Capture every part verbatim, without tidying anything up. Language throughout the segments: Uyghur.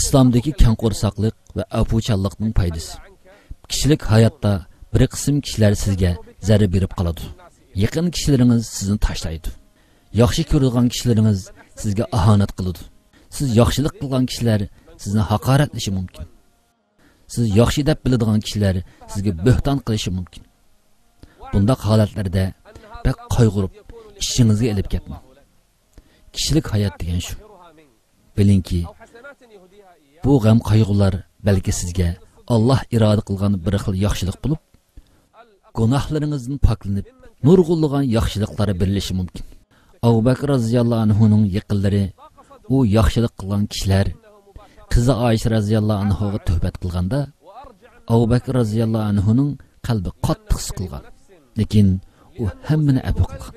ئىسلامدىكى كەڭ قورساقلىق ۋە ئەپۇچانلىقنىڭ پايدىسى. كىشىلىك ھاياتتا بىر قىسىم كىشىلەر سىزگە زەربە بېرىپ قالىدۇ. يېقىن كىشىلىرىڭىز سىزنى تاشلايدۇ. ياخشى كۆرىدىغان كىشىلىرىڭىز سىزگە ئاھانەت قىلىدۇ. سىز ياخشىلىق قىلغان كىشىلەر سىزنى ھاقارەتلىشى مۇمكىن. سىز ياخشى دەپ بىلىدىغان كىشىلەر سىزگە بۆھتان قىلىشى مۇمكىن. بۇنداق ھالەتلەردە بەك قايغۇرۇپ، ئىشىڭىزگە ئېلىپ كەتمەڭ. كىشىلىك ھايات دېگەن شۇ. بىلىڭكى، بۇ غەم-قايغۇلار بەلكى سىزگە ئاللاھ ئىرادە قىلغان بىر خىل ياخشىلىق بولۇپ، گۇناھلىرىڭىزدىن پاكلىنىپ، نۇرغۇنلىغان ياخشىلىقلار بېرىلىشى مۇمكىن. ئەبۇ بەكرى رەزىياللاھۇ ئەنھۇنىڭ يېقىنلىرى، ئۇ ياخشىلىق قىلغان كىشىلەر قىزى ئائىشە رەزىياللاھۇ ئەنھۇغا تۆھپەت قىلغاندا، ئەبۇ بەكرى رەزىياللاھۇ ئەنھۇنىڭ قەلبى قاتتىق سىقىلغان. لېكىن ئۇ ھەممىنى ئەپۇ قىلغان.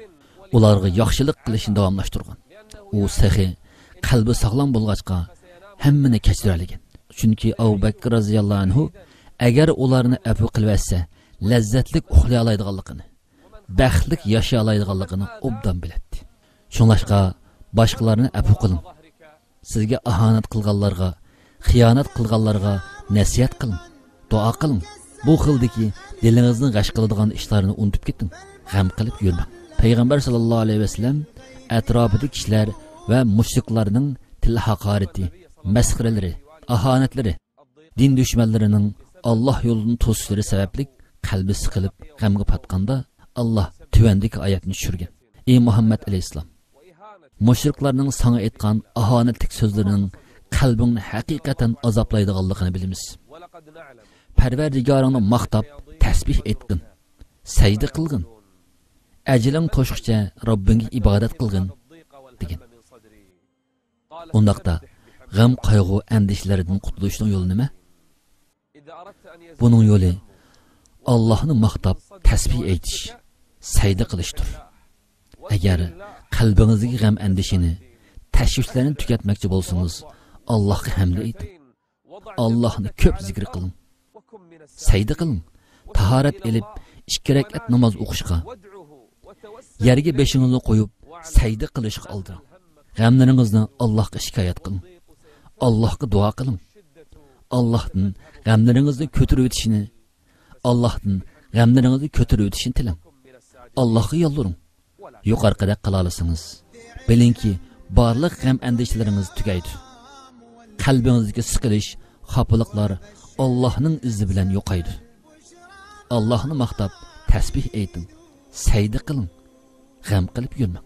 ئۇلارغا ياخشىلىق قىلىشنى داۋاملاشتۇرغان. ئۇ سېخى قەلبى ساغلام بولغاچقا، ھەممىنى كەچۈرەلىگەن. چۈنكى ئەبۇ بەكرى رەزىياللاھۇ ئەنھۇ ئەگەر ئۇلارنى ئەپۇ قىلىۋەتسە، لەززەتلىك ئۇخلىيالايدىغانلىقىنى، بەختلىك ياشىيالايدىغانلىقىنى ئوبدان بىلەتتى. شۇڭلاشقا، باشقىلارنى ئەپۇ قىلىڭ. سىزگە ئاھانەت قىلغانلارغا، خىيانەت قىلغانلارغا نەسىھەت قىلىڭ، دۇئا قىلىڭ. بۇ خىلدىكى دىلىڭىزنى غەش قىلىدىغان ئىشلارنى ئۇنتۇپ كېتىڭ، غەم قىلىپ يۈرمەڭ. پەيغەمبەر ساللاللاھۇ ئەلەيھى ۋەسەللەم ئەتراپىدىكى كىشىلەر ۋە مۇشرىكلارنىڭ تىل ھاقارىتى، مەسخىرىلىرى، ئاھانەتلىرى، دىن دۈشمەنلىرىنىڭ ئاللاھ يولىدىن توسۇشلىرى سەۋەبلىك قەلبى سىقىلىپ، غەمگە پاتقاندا، ئاللاھ تۆۋەندىكى ئايەتنى چۈشۈرگەن: ئى مۇھەممەد ئەلەيھىسسالام، مۇشرىكلارنىڭ ساڭا ئېيتقان ئاھانەتلىك سۆزلىرىنىڭ قەلبىڭنى ھەقىقەتەن ئازابلايدىغانلىقىنى بىلىمىز. پەرۋەردىگارىڭنى ماختاپ، تەسبىھ ئېيتقىن، سەجدە قىلغىن، ئەجىلىڭ توشقىچە رەببىڭگە ئىبادەت قىلغىن، دېگەن. ئۇنداقتا، غەم-قايغۇ، ئەندىشىلەردىن قۇتۇلۇشنىڭ يولى نېمە؟ بۇنىڭ يولى ئاللاھنى ماختاپ، تەسبىھ ئېيتىش، سەجدە قىلىشتۇر. ئەگەر قەلبىڭىزدىكى غەم-ئەندىشىنى، تەشۋىشلەرنى تۈگەتمەكچى بولسىڭىز، ئاللاھقا ھەمدە ئېيتىڭ. ئاللاھنى كۆپ زىكىر قىلىڭ. سەجدە قىلىڭ. تاھارەت ئېلىپ، ئىككى رەكئەت ناماز ئوقۇشقا، يەرگە بېشىڭىزنى قويۇپ، سەجدە قىلىشقا ئالدىرىڭ. غەملىرىڭىزنى ئاللاھقا شىكايەت قىلىڭ. ئاللاھقا دۇئا قىلىڭ. ئاللاھتىن غەملىرىڭىزنى كۆتۈرۈۋېتىشىنى، ئاللاھتىن غەملىرىڭىزنى كۆتۈرۈۋېتىشىنى تىلەڭ. ئاللاھقا يالۋۇرۇڭ. يۇقىرىقىدەك قىلالىسىڭىز، بىلىڭكى، بارلىق غەم-ئەندىشىلىرىڭىز تۈگەيدۇ. قەلبىڭىزدىكى سىقىلىش، خاپىلىقلار ئاللاھنىڭ ئىزنى بىلەن يوقايدۇ. ئاللاھنى ماختاپ، تەسبىھ ئېيتىڭ، سەجدە قىلىڭ، غەم قىلىپ يۈرمەڭ.